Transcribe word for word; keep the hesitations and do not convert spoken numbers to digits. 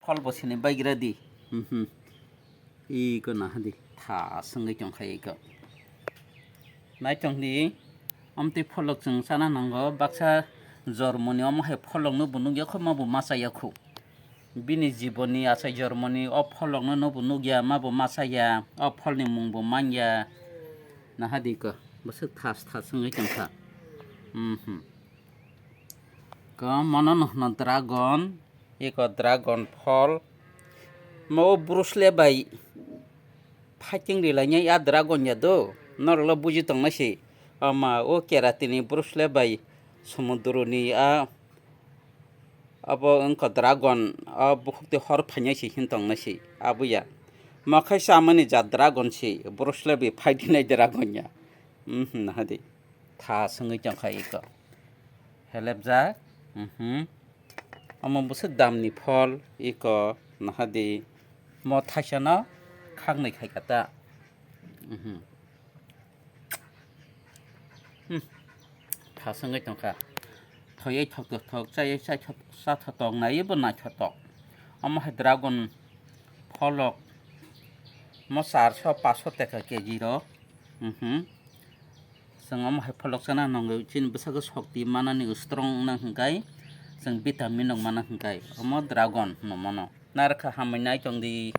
Phol bo sini baigra di. Mhm. Iko naha di. Tha sengwi tongkha iko. Naitong di. Amtwi pholok chwng chana nango. Baksa jormoni omo hai pholokno bo nukya kho, ma bo ma chaya kho. Bini jiboni achai jormoni o pholokno no bo nukya, ma bo ma chaya. O pholni mung bo manya. Naha di iko. Bwswk thas thas wngwi tongkha. Mhm. Ko mono no hwno dragon. Iko dragon phol. Mo o Bruce Lee bai fighting rilainai a dragon ya do. Norok le buji tongna si. Ama o karate ni Bruce Lee bai somudro ni a abo wngkha dragon, a bukhuk tei hor phainai si hin tongna si. Abo ya. Mo khai chamani jat dragon si. Bruce Lee bai fight hinai dragon ya. Mhm, naha di. Tha sengwi tongkha iko. Helepjak. Mhm. Omo bwswk damni phol iko naha di. Mo thaisano khaknwi khaikha ta. Mhm. Hmm. Tha sengwi tongkha. Thoywi thok thok, chaywi chai thok, cha thok thok, naiwi bo naithok thok. Omo hai dragon pholok mo charso paso teka K G rok. Mhm. Chwng omo hai pholok chana nangwi chini bwsakgo shokti manani strong wngna hwnkhe chwng vitamin rok mana hwnkhe omo dragon hwno mano. Narwkha hamwi naitong di.